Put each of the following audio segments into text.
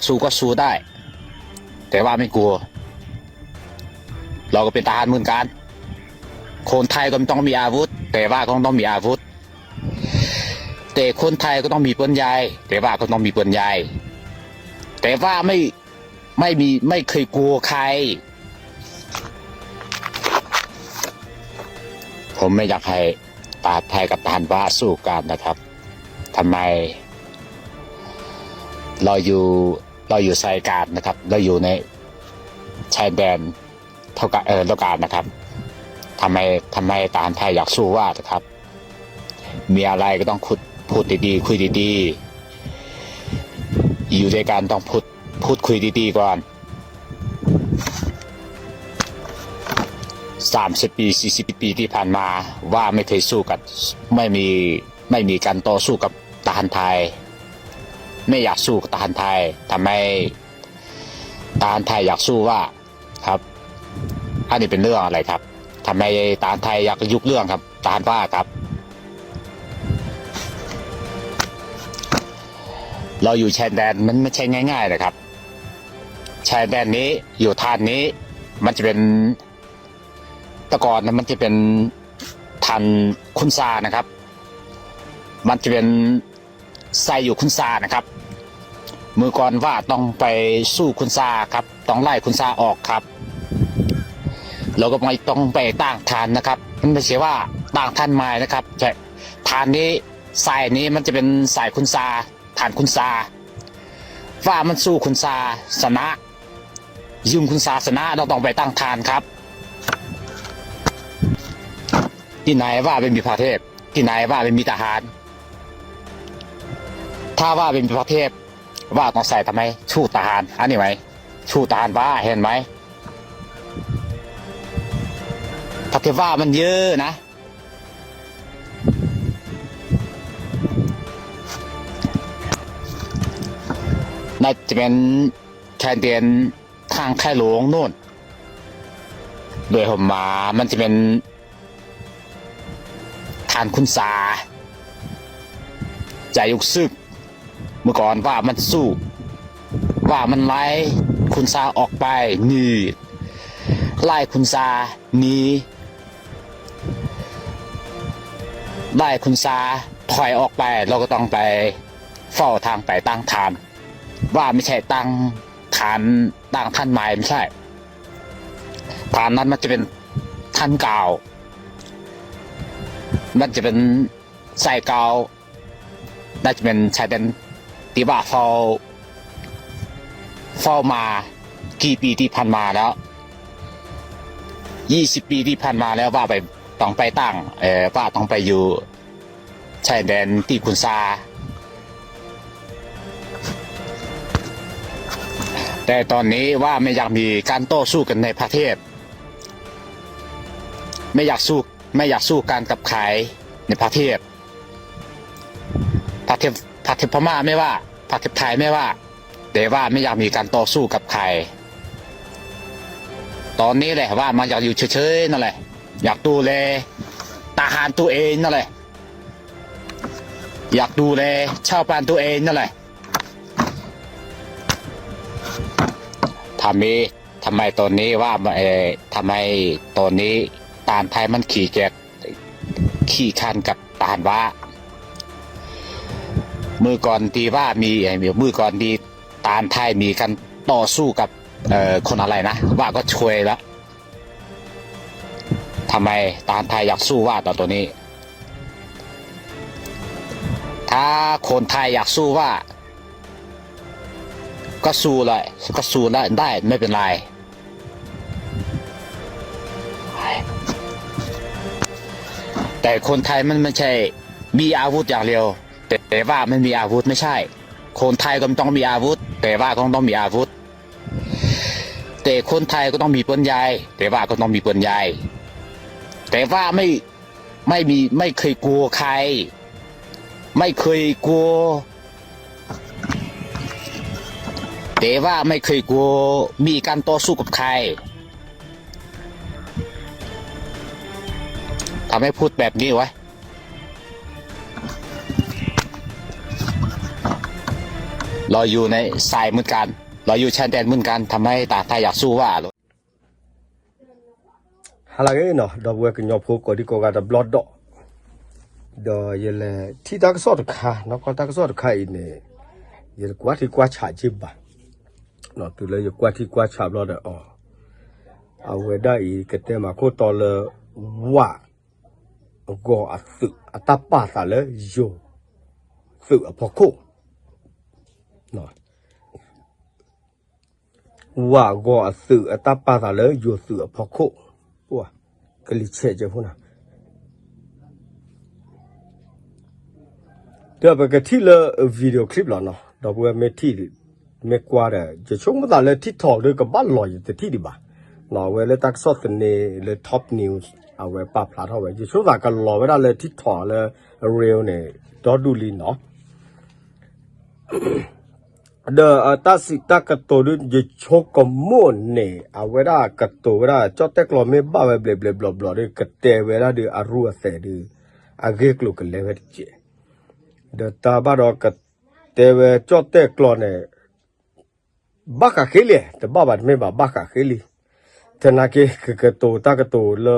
ตูก็สู้ได้ แต่ว่าไม่กลัว เราก็เป็นทหารเหมือนกัน คนไทยก็ไม่ต้องมีอาวุธ แต่ว่าก็ต้องมีอาวุธ แต่คนไทยก็ต้องมีปืนใหญ่ แต่ว่าก็ต้องมีปืนใหญ่ แต่ว่าไม่ไม่มีไม่เคยกลัวใคร ผมไม่อยากให้ทหารไทยกับทหารพม่าสู้กันนะครับ ทำไม เราอยู่ เราอยู่ชายแดนนะครับ เราอยู่ในชายแดนเท่ากัน เอ่อ เท่ากันนะครับ ทำไม ทำไมทหารไทยอยากสู้ว่านะครับ มีอะไรก็ต้องพูด พูดดีๆ คุยดีๆ อยู่ด้วยกันต้องพูด พูดคุยดีๆ ก่อน สามสิบปี สี่สิบปีที่ผ่านมา ว่าไม่เคยสู้กับ ไม่มี ไม่มีการต่อสู้กับทหารไทย ไม่อยากสู้กับทหารไทย ทำไมทหารไทยอยากสู้ว่า ครับ อันนี้เป็นเรื่องอะไรครับ ทำไมทหารไทยอยากยุเรื่องครับ ทหารพม่าครับ เราอยู่ชายแดนมันไม่ใช่ง่ายๆนะครับ ชายแดนนี้อยู่ฐานนี้ มันจะเป็น แต่ก่อนนะมันจะเป็นฐานคุณซานะครับ มันจะเป็นใส่อยู่คุณซานะครับ เมื่อก่อนว่าต้องไปสู้คุณซาครับ ต้องไล่คุณซาออกครับ เราก็ไม่ต้องไปตั้งฐานนะครับ มันไม่ใช่ว่าตั้งฐานใหม่นะครับ ใช่ ฐานนี้ สายนี้มันจะเป็นสายคุณซา ฐานคุณซา ว่ามันสู้คุณซาชนะ ยิงคุณซาชนะ เราต้องไปตั้งฐานครับ ที่ไหนว่าไม่มีพระเทพ ที่ไหนว่าไม่มีทหาร ถ้าว่าไม่มีพระเทพ ว่าต้องใส่ทำไม สู้ทหาร อันนี้ไหม สู้ทหารว่าเห็นไหม พระเทพว่ามันเยอะนะ น่าจะเป็นชายแดนทางไคหลงนู่น โดยผมมามันจะเป็นฐานคุณสา จ่ายกศึก เมื่อก่อนว่ามันสู้ ว่ามันไล่คุณสาออกไป หนี ไล่คุณสาหนี ไล่คุณสาถอยออกไป เราก็ต้องไปเฝ้าทางไปตั้งฐาน ว่าไม่ใช่ตั้งฐาน ตั้งฐานใหม่ ไม่ใช่ ฐานนั้นมันจะเป็นฐานเก่า มันจะเป็นสายเก่า น่าจะเป็นชายแดนที่ว่าเฝ้า เฝ้ามากี่ปีที่ผ่านมาแล้ว ยี่สิบปีที่ผ่านมาแล้วว่าไป ต้องไปตั้ง เอ่อ ว่าต้องไปอยู่ชายแดนที่คุณซา แต่ตอนนี้ว่าไม่อยากมีการต่อสู้กันในประเทศ ไม่อยากสู้ ไม่อยากสู้กันกับใครในประเทศ ประเทศ ประเทศพม่าไม่ว่า ประเทศไทยไม่ว่า แต่ว่าไม่อยากมีการต่อสู้กับใคร ตอนนี้แหละว่ามันอยากอยู่เฉยๆนั่นแหละ อยากดูแลทหารตัวเองนั่นแหละ อยากดูแลชาวบ้านตัวเองนั่นแหละ ทำไม ทำไมตอนนี้ว่า เอ่อ ทำไมตอนนี้ทหารไทยมันขี้เกียจ ขี้คร้านกับทหารพม่า เมื่อก่อนที่ว่ามี เอ่อ เมื่อก่อนที่ทหารไทยมีการต่อสู้กับ เอ่อ คนอะไรนะ ว่าก็ช่วยแล้ว ทำไมทหารไทยอยากสู้ว่าตอนนี้ ถ้าคนไทยอยากสู้ว่า ก็สู้เลย ก็สู้ได้ ได้ ไม่เป็นไร แต่คนไทยมันไม่ใช่มีอาวุธอย่างเดียว แต่ว่าไม่มีอาวุธไม่ใช่ คนไทยก็ต้องมีอาวุธ แต่ว่าก็ต้องมีอาวุธ แต่คนไทยก็ต้องมีปืนใหญ่ แต่ว่าก็ต้องมีปืนใหญ่ แต่ว่าไม่ ไม่มี ไม่เคยกลัวใคร ไม่เคยกลัว แต่ว่าไม่เคยกลัวมีการต่อสู้กับใคร ทำไมพูดแบบนี้วะ เราอยู่ในสายเหมือนกัน เราอยู่ชายแดนเหมือนกัน ทำไมตาไทยอยากสู้ว่า ဟါလၢအဂ့ၤနီၤ ဒီပုၢ်ဝဲၢ်ကညီဖိကိးဒံကိးဂၤတဘျီဒီး, ဒီးယလဲၤထံၣ်တၢ်ကစီၣ်တခါ နီၢ်ကီၢ်တၢ်ကစီၣ်တခါအံၤန့ၣ်, ယကွၢ်ထံကွၢ်ဆးက့ဘၣ်, တုၤလၢယကွၢ်ထံကွၢ်ဆးဘျီဒီးအီၤ, အဝဲဒၣ်အံၤကတဲမၤခိၣ်တီလၢ ဝၣ် ဂီၤအသုးအတၢ်ပာ်သးလၢယိၤသုးအဖီခိၣ် ဝၣ်ဂီၤအသုးအတၢ်ပာ်သးလၢယိၤသုးအဖီခိၣ်, ကလံၤဆဲးကဲဖိနၤ, ဒီးပကထံၣ်လၢ video clip လီၤနီၤ ဒီပုၢ်ဝဲၢ်မ့ၢ်ထံၣ် မ့ၢ်ကွၢ်ဒီး ယဆိကမိၣ်သးလၢထံထီၣ်ဒီးကဘၣ်လီၤယတထံၣ်ဒံးဘၣ်, အဝဲလၢတၢ်ကစီၣ်သန့လၢ top news အဝဲပာ်ဖျါထီၣ်ဝဲ ယဆိကမိၣ်သးကလီၤဝဲဒၣ်လၢထံထီၣ်လၢ real န့ၣ် ဒီဒူၣ်လံနီၤ ဒီးတၢ်စံးတၢ်ကတိၤဒုး ယဆိကမိၣ်န့ၣ် အဝဲဒၣ်ကတိၤဝဲဒၣ် ကၠီၣ်တဲၣ်ကျီမ့ၢ်ဘၣ်ဝဲဘျဲးဘျဲးဘျီဘျီဒီး ကတဲဝဲဒၣ်ဒီး အရူၢ်အသဲးဒီး အဂ့ၢ်ကျိၤကလဲၤဝဲတကဲး, ဒီးတၢ်ဘၣ်ဒီးကတဲဝဲကၠီၣ်တဲၣ်ကျီန့ၣ် ဘၣ်ဃးဃ့လံ, တဘၣ်ဘၣ်တမ့ၢ်ဘၣ် ဘၣ်ဃးဃ့လံ, သနာ်က့ ကကတိၤတၢ်ကတိၤလၢ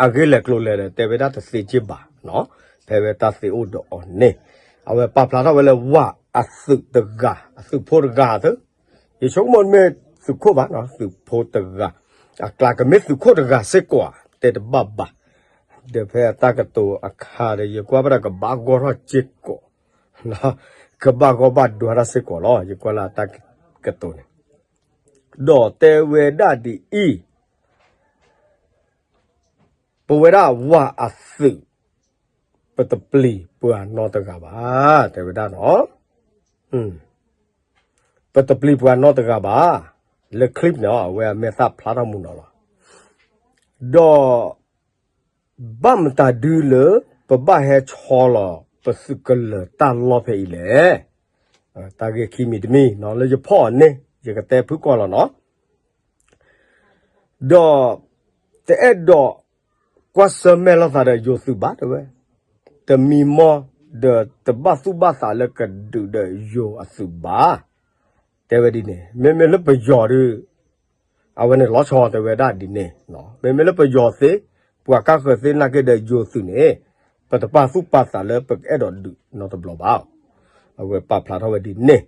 အဂ့ၢ်လဲၤကျိၤလဲၤဒီး တဲဝဲဒၣ်တသ့က့ဘၣ်, ဖဲဝဲတၢ်သ့အိၣ်ဒီးအီၤန့ၣ်, အဝဲပာ်ဖျါထီၣ်ဝဲလၢဝၣ်အသုးတဂၤ အသုးဖိတဂၤသ့, ယဆိကမိၣ်မ့ၢ်သုးခိၣ်ဘၣ်နီၤ သုးဖိတဂၤ, အကျါကမ့ၢ်သုးခိၣ်တဂၤစ့ၢ်ကီး တဲတဘၣ်ဘၣ်, ဒီးဖဲအတၢ်ကတိၤအခါဒီး ယကွၢ်ဘၣ်ဒီးကဘၣ်ဂီၢ်ထီၣ်စ့ၢ်ကီး ကဘၣ်ဂီၢ်ဘၣ်ဒွါတၢ်စ့ၢ်ကီးလီၤ ယကွၢ်လၢအတၢ်ကတိၤန့ၣ်, ဒီးတဲဝဲဒၣ်ဒ်အံၤ, ပဝဲဒၣ်ဝၣ်အသုး, ပတပျံၤပှၤနီတဂၤဘၣ်, တဲဝဲဒၣ်နီၤ, ပတပျံၤပှၤနီတဂၤဘၣ်, လၢ clip န့ၣ် အဝဲအမဲာ်သၣ်ဖျါထီၣ်မူနီၤလီၤ, ဒီး ဘၣ်မတၤဒုလၢ ပဘၣ်ဟဲဆီလီၤ ပသုးကလၢၤတၢ်လီၢ်ဖဲအံၤလဲၣ်, တၢ်ဂ့ၢ်ခံမံၤတမံၤနီၤ လၢယဖီၣ်အီၤန့ၣ် ယကတဲဖုၣ်ကီၢ်လီၤနီၤ ဒီး တအဲၣ်ဒိးကွၢ်ဆၢၣ်မဲာ်လိာ်သးဒီးယိၤသုးဘၣ်တဲဝဲ, တမံမီၢ် ဒီးတဘၣ်သူၣ်ဘၣ်သးလၢကဒုးဒီးယိၤအသုးဘၣ်, တဲဝဲဒ်န့ၣ် မ့မ့ၢ်လၢပယီၤဒီး အဝဲန့ၣ်လီၤဆီတဲဝဲဒၣ်ဒ်န့ၣ်, မ့မ့ၢ်လၢပယီၤသ့, ပှၤကါဃၢၤသ့နာ်က့ဒီးယိၤသုးန့ၣ်, ပတပာ်သူၣ်ပာ်သးလၢပကအဲၣ်ဒိးဒုးနီတဘျီဘၣ်, အဝဲပာ်ဖျါထီၣ်ဝဲဒ်န့ၣ်,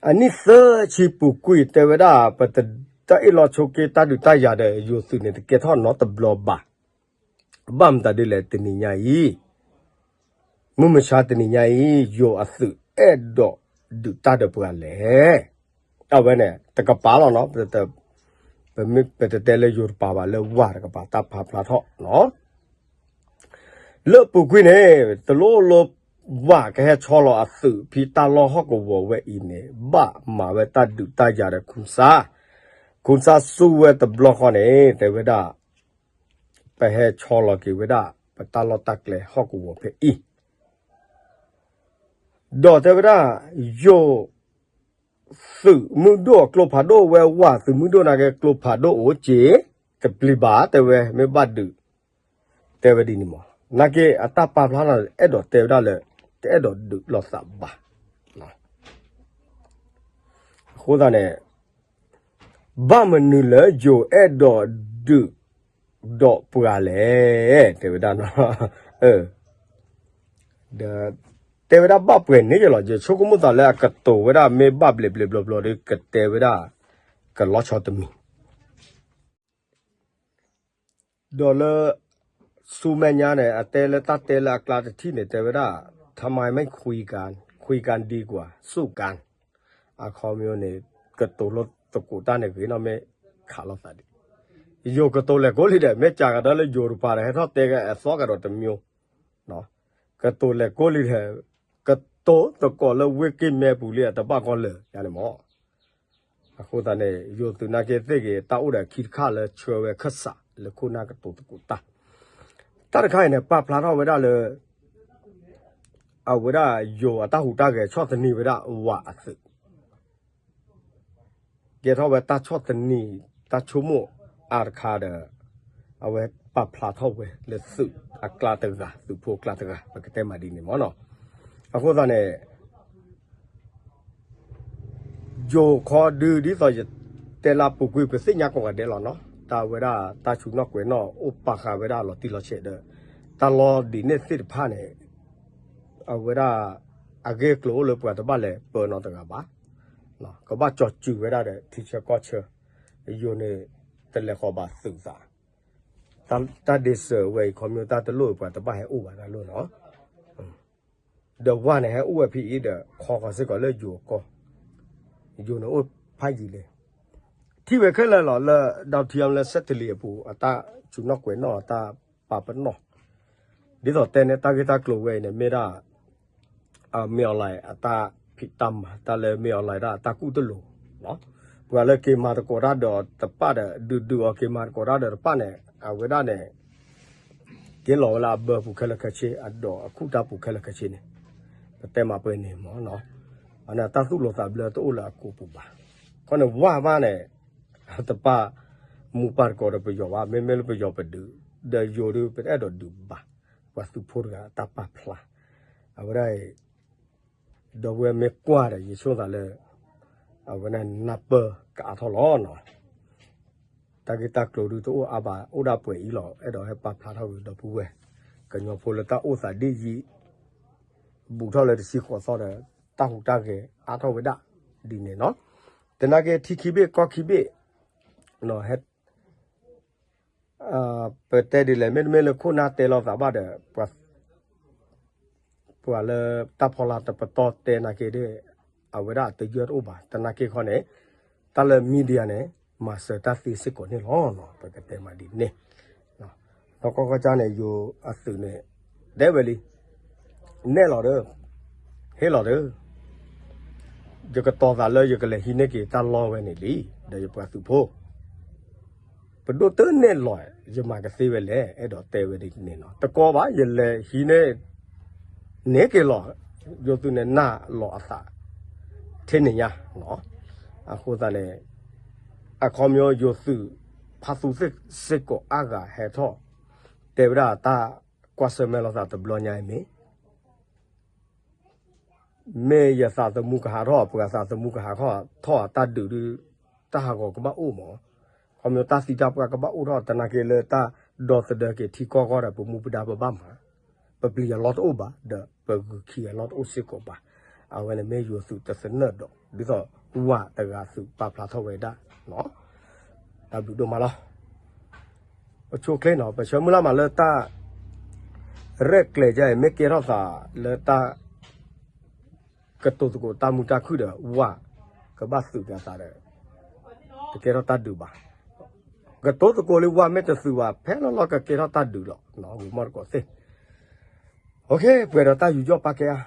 အနံၣ်သၢဆံပူၤကွံာ်တဲဝဲဒၣ် ပတၢ်အ့ၣ်လိာ်ဆိးက့တၢ်ဒုးတၢ်ယၤဒီးယိၤသုးန့ၣ် တကဲထီၣ်နီတဘျီဘၣ်, ဘၣ်မတၤဒ်လဲၣ်တနံၤညါအံၤ မုၢ်မဆါတနံၤညါအံၤ ယိၤအသုးအဲၣ်ဒိးဒုးတၢ်ဒီးပှၤလဲၣ်, အဝဲန့ၣ် တကပၤလီၤနီၤ, ပတတဲလၢယိၤတပၤဘၣ် လၢဝၣ်တကပၤတၢ်ပာ်ဖျါထီၣ်နီၤ, လၢအပူၤကွံာ်န့ၣ် တလိၣ်လၢဝၣ်ကဟဲဆီလီၤအသုးဖဲတၢ်လီၢ်ဟီၣ်ကဝီၤဝဲအံၤန့ၣ် ဘၣ်မၤဝဲတၢ်ဒုးတၢ်ယၤဒီး ခူစါ, ခူစါစူၢ်ဝဲတဘျီဃီန့ၣ် တဲဝဲဒၣ် ပဟဲဆီလီၤက့ၤဝဲဒၣ် ပတၢ်လီၢ်တၢ်ကျဲဟီၣ်ကဝီၤဖဲအံၤ ဒီးတဲဝဲဒၣ် ယိၤသုးမုၢ်ဒိၣ်အကျိဖးဒိၣ်ဝဲဝၣ်သုးမုၢ်ဒိၣ်နာ်က့ ကျိဖးဒိၣ်အိၣ်က့ၤ တပျံၤဘၣ်တဲဝဲ မ့ၢ်ဘၣ်ဒုး တဲဝဲဒ်န့ၣ်မး နာ်က့အတၢ်ပာ်ဖျါလီၤ အဲၣ်ဒိးတဲဝဲဒၣ်လၢ တအဲၣ်ဒိးဒုးလိာ်သးဘၣ် အဃိသတးန့ၣ် ဘၣ်မနုၤလၢယိၤအဲၣ်ဒိးဒုးဒီးပှၤလဲၣ် တဲဝဲဒၣ်နီၤ ဒီးတဲဝဲဒၣ်ဘၣ်ပှဲၤန့ၣ်လီၤ ယဆိကမိၣ်သးလၢအကတိၤဝဲဒၣ်မ့ၢ်ဘၣ်ဘျဲးဘျဲးဘျီဘျီဒီး ကတဲဝဲဒၣ် ကလီၤဆီတမံၤ ဒီးလၢ ဆူမဲာ်ညါန့ၣ် အတဲလၢတၢ်တဲလၢအကျါတထံၣ်န့ၣ် တဲဝဲဒၣ် ทำไมไม่คุยกัน คุยกันดีกว่าสู้กัน အခီပညီန့ၣ် ကတိၤလိာ်သကိးတၢ်န့ၣ်ဂ့ၤနီၣ်မ့ၢ် ခးလိာ်သးဒံး ယိၤကတိၤလဲၤကိးလံဒီး မ့ၢ်ကးကဒီးလၢယိၤတပၤဒီး ဟဲထီၣ်တဲကဲအသီကဒီးတမံၤ ကတိၤလဲၤကိးလံဒီး ကတိၤသကိးလၢဝ့ၢ်က့ၤမဲပူၤလံ အတဘၣ်ကီလၢာ်ယါန့ၣ်မး အဃိသတးန့ၣ် ယိၤသုးနာ်က့သ့ၣ်ဂ့ၤ တၢ်အိၣ်ဒီးခံတခါလၢဆှၢဝဲခၢၣ်စးလၢခိၣ်နၢ်ကတိၤသကိးတၢ် တၢ်တခါအံၤန့ၣ် ပာ်ဖျါထီၣ်ဝဲဒၣ်လၢ အဝဲဒၣ်ယိၤအတၢ်ဟူးတၢ်ဂဲၤဆီၣ်သနံးဝဲဒၣ်ဝၤအသုး ကဲထီၣ်ဝဲတၢ်ဆီၣ်သနံး တၢ်ဆိကမိၣ်အါတခါဒီး အဝဲပာ်ဖျါထီၣ်ဝဲလၢသုးအကျါတဂၤ သုးဖိအကျါတဂၤ ပကတဲမးဒ်န့ၣ်မးနီၤ အဃိသတးန့ၣ် ယိၤခီဒု ဒ်သိးယတဲလၢအပူၤကွံာ် ပသ့ၣ်ညါကိးဂၤဒဲးလီၤနီၤ, တၢ်ဝဲဒၣ်တၢ်ဆူၣ်နီၣ်ကွဲးနီၣ်အိၣ်ပာ်ဃာ်ဝဲဒၣ်လီၤတံၢ်လီၤဆဲးဒီး တၢ်လီၢ်ဒ်န့ၣ်သ့ၣ်တဖၣ်န့ၣ် အဝဲဒၣ် အဂ့ၢ်အကျိၤအိၣ်လၢပှၤတဘၣ်လဲၤပၢနီတဂၤဘၣ်, ကဘၣ်ကၠီၤစူၤဝဲဒၣ်ဒီးထံဆၢကီၢ်ဆၢ, ယိၤန့ၣ် တလဲၤဃီၤဘၣ်သုးသး, တၢ်ဒ့စၢၤဝဲအံၤ ခီဖျိတၢ်တလိၣ်ပှၤတဘၣ်ဟဲအိၣ်ဘၣ်တၢ်လိၣ်နီၤ ဒီးဝၢ်န့ၣ်ဟဲအိၣ်ဝဲဖဲအံၤဒီး ခီဃီၤစ့ၢ်ကီးလၢယိၤအကီၢ်, ယိၤန့ၣ်အိၣ်ဖးယံာ်လံ, ထံၣ်ဝဲခဲလၢာ်လီၤလၢ ဒီထံအီလၢ စဲးတလံၤအပူၤ အတၢ်ဆူၣ်နီၣ်ကွဲးနီၣ်အတၢ်ပာ်ပနီၣ်, ဒ်သိးတဲန့ၣ် တၢ်ဂ့ၢ်တၢ်ကျိၤဝဲအံၤန့ၣ် မ့ၢ်ဒၣ် မ့ၢ်အီၤလၢအတၢ်ဖံးတၢ်မၤ တၢ်လၢမ့ၢ်အီၤလၢဒၣ်အတၢ်ကူၣ်တလိၤ, ပှၤလၢက့ၤမၤသကိးတၢ်ဒီးတပၣ်ဒီး ဒုးဒုးအီၤက့ၤမၤသကိးတၢ်ဒီးတပၣ်န့ၣ် အဝဲဒၣ်န့ၣ် က့ၤလီၤဝဲလၢအဘၢပူၤခဲလၢာ်ခဲဆ့ အဒီးအခူၣ်တၢ်ပူၤခဲလၢာ်ခဲဆ့န့ၣ်, ပတဲမၤပှဲၤန့ၣ်မ့ၢ်နီၤ, အန့ၣ်တၢ်သူၣ်လီၤသးဘျၢတအိၣ်လၢအကိာ်ပူၤဘၣ်, ခီန့ၣ်ဝၢ်မးန့ၣ် တပၣ်မူပၢ်တကိးဒီးပယီၤဘၣ်, မ့မ့ၢ်လၢပယီၤပဒုး, ဒီးယိၤဒုးပတအဲၣ်ဒိးဒုးဘၣ်, ပှၤသုးဖိတဂၤအတၢ်ပာ်ဖျါ, အဝဲဒၣ်အံၤ ဒီပုၢ်ဝဲၢ်မ့ၢ်ကွၢ်ဒီး ယဆိကမိၣ်သးလၢ အဝဲဒၣ်နၢ်ပၢၢ်ကအါထီၣ်လီၤနီၤ, တၢ်ဂ့ၢ်တၢ်ကျိၤဒုးတအိၣ်အါဘၣ် အိၣ်ဒၣ်ပှဲၤအံၤလီၤ, အဲၣ်ဒိးဟဲပာ်ဖျါထီၣ်က့ၤဒီပုၢ်ဝဲၢ် ကညီဖိလၢတၢ်အိၣ်သးဒ်ယံာ် ဘူးထီၣ်လၢတဆံဃိးသီဒီး တၢ်ဟူးတၢ်ဂဲၤအါထီၣ်ဝဲဒၣ်ဒ်န့ၣ်နီၤ, သနာ်က့ထံခံဘ့ၣ်ကီၢ်ခံဘ့ၣ် ပတဲဒ်လဲၣ် မ့တမ့ၢ်လၢခိၣ်နၢ်တဲလိာ်သးဘၣ်ဒီး ပှၤလၢတၢ်ဖီလာ်တပတီၢ်တဲနာ်က့ဒီး အဝဲဒၣ်အတယၢၢ်တအိၣ်ဘၣ်, သနာ်က့ခီန့ၣ် တၢ်လၢ media န့ၣ် မၤစၢၤတၢ်သ့စ့ၢ်ကီးန့ၣ်လီၤ. ပကတဲမးဒ်န့ၣ် နီၢ်ကီၢ်ကီၢ်ကၢ်န့ၣ် ယိၤအသုးန့ၣ် တဲဝဲလံ, နဲၣ်လီၤဒီး ဟ့ၣ်လီၤဒီး ယကတီၤသးလၢယကလဲၤဟံးန့ၢ်က့ၤတၢ်လီၢ်ဝဲန့ၣ်လံ, ဒီးယပှၤသုးဖိ ပဒိၣ်တနဲၣ်လီၤ ယမၤကသ့ဝဲလဲၣ်, အဲၣ်ဒိးတဲဝဲဒ်န့ၣ်နီၤ, တကီဘၣ် ယလဲၤဟံးန့ၢ် န့ၢ်က့ၤလီၤ, ယိၤသုးန့ၣ်နာ်လီၤအသး ထဲန့ၣ်ညါ, အဃိသတးန့ၣ် အခီပညီယိၤသုး ဖါသူစ့ၢ်ကီးအါဂၤဟဲထီၣ် တဲဝဲဒၣ်တၢ်ကွၢ်ဆၢၣ်မဲာ်လိာ်သးတဘျီညါအံၤမ့ၢ် မ့ၢ်ယသးသမူကဟးထီၣ် ပှၤသးသမူကဟးထီၣ် ထီၣ်အတၢ်ဒုးဒုး တၢ်ဟးဂီၤကဘၣ်အိၣ်မး, ခီပညီတၢ်သံတၢ်ပှၢ်ကဘၣ်အိၣ်ထီၣ် သနာ်က့လၢတၢ်ဒီသဒၢက့ၤထံကီၢ်ဂီၢ်ဒီး ပမူပဒါပဘၣ်မၤ, ပပျံၤအလီၢ်တအိၣ်ဘၣ် ဒီးပဂုာ်ခံအလီၢ်တအိၣ်စ့ၢ်ကီးဘၣ်, အဝဲန့ၣ်မ့ၢ်ယိၤသုးတသနၢၣ်ဒီး ဒ်သိးဝၣ်တဂၤသုးပာ်ဖျါထီၣ်ဝဲဒၣ် တၢ်ဘျုးဒိၣ်မးလီၤ. အိၣ်ဆူၣ်အိၣ်ချ့နီၤ ပဆၢမုၢ်လၢ်မးလၢတၢ် ရဲၣ်ကျဲၤယါအံၤ မ့ၢ်ကဲထီၣ်သးလၢတၢ် ကတိၤသကိးတၢ်မုာ်တၢ်ခုၣ်ဒီး ဝၣ်ကဘၣ်သုးပသးဒီး တကဲထီၣ်တၢ်ဒုးဘၣ်. ကတိၤသကိးလၢဝၣ်မ့ၢ်တသုးဘၣ် ဖဲလီၤလီၤကကဲထီၣ်တၢ်ဒုးလီၤ. ဂီၤမီၢ်တကိးသ့ၣ် ပှဲၤဒီးတၢ်ယူးယီၣ်ပာ်ကဲဧါ